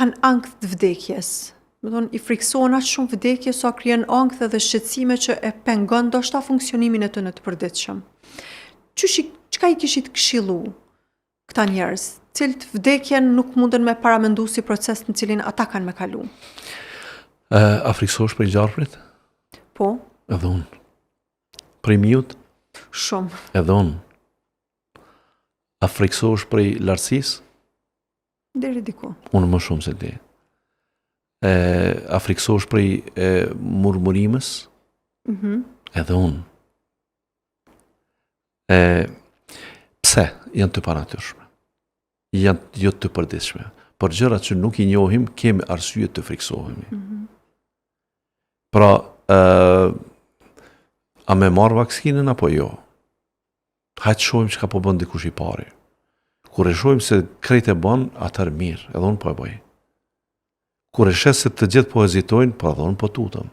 kanë ankth të vdekjes. Domethonë, i frikësohen aq shumë vdekjes, sa krijon ankth edhe shqetësime që e pengon ndoshta funksionimin e tyne të përditshëm. Qysh i, çka i kishit këshillu këta njerëz, cilët vdekjen nuk munden me paramendu si proces në cilin ata kanë me kalu? E, a frikësohesh prej gjarprit? Po. Edhe unë. Prej miut? Shumë. Edhe unë. A frikësohesh prej lartësisë? Deri diku. Unë më shumë se ti. E, a frikësohesh prej e, murmurimës? Mm -hmm. Edhe unë. E, pse janë të panatyrshme? Janë jo të përditshme. Për gjërat që nuk i njohim, kemi arsye të frikësohemi. Mm -hmm. Pra, e, a me marrë vaksinën apo jo? Hajtë shohim çka po bën dikush i pari. Kur e shohim se krejt e bën, atëherë mirë, edhe unë po e bëj. Kur e sheh se të gjithë po hezitojnë, po edhe unë po tutem.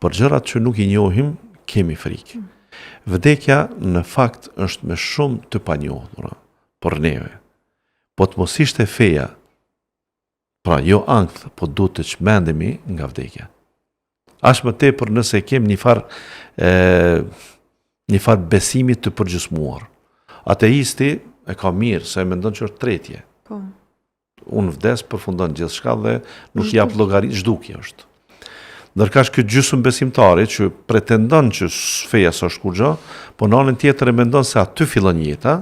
Për gjërat që nuk i njohim, kemi frikë. Vdekja në fakt është me shumë të panjohura për neve. Po të mos ishte feja, Pra, jo ankth, po duhet të çmendemi nga vdekja. Aq më tepër nëse kem një farë një farë besimi të përgjysmuar. Ateisti e ka mirë, se e mendon që është tretje. Po. Unë vdes, përfundon gjithçka dhe nuk jap llogari, zhdukje është. Ndërkaq ky gjysmë besimtari që pretendon që feja s'është kurgjo, po në anën tjetër e mendon se aty fillon jeta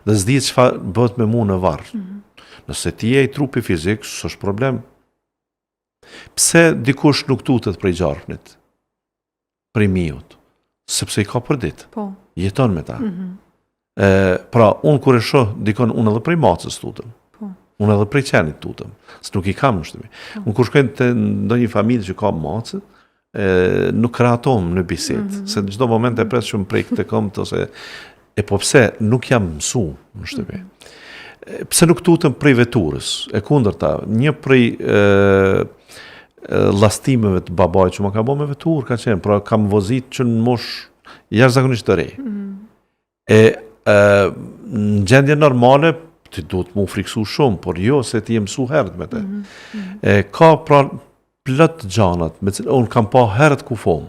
dhe s'di çfarë bëhet me mua në varr. Mm -hmm. Nëse ti je i trupi fizik, s'është problem. Pse dikush nuk tutet prej gjarpnit? Prej miut? Sepse i ka për ditë. Po. Jeton me ta. Mm -hmm. E, pra, unë kur e shoh dikon, unë edhe prej macës tutem. Po. Unë edhe prej qenit tutem. Se nuk i kam në shtëpi. Po. Unë kur shkoj te ndonjë familje që ka macë, e, nuk rehatohem në bisedë, mm -hmm. se në çdo moment e pres që më prek te këmbët ose e po pse nuk jam mësu në shtëpi. Mm -hmm. Pse nuk tutem prej veturës? E kundërta, një prej e, llastimeve të babait që më ka bo me veturë ka qenë, pra kam vozit që në moshë jashtëzakonisht të re. Mm -hmm. E, e në gjendje normale, ti duhet m'u friksu shumë, por jo se ti je mësu herët me te. Mm -hmm. E, ka pra plot gjanat, me cilë, unë kam pa herët kufomë.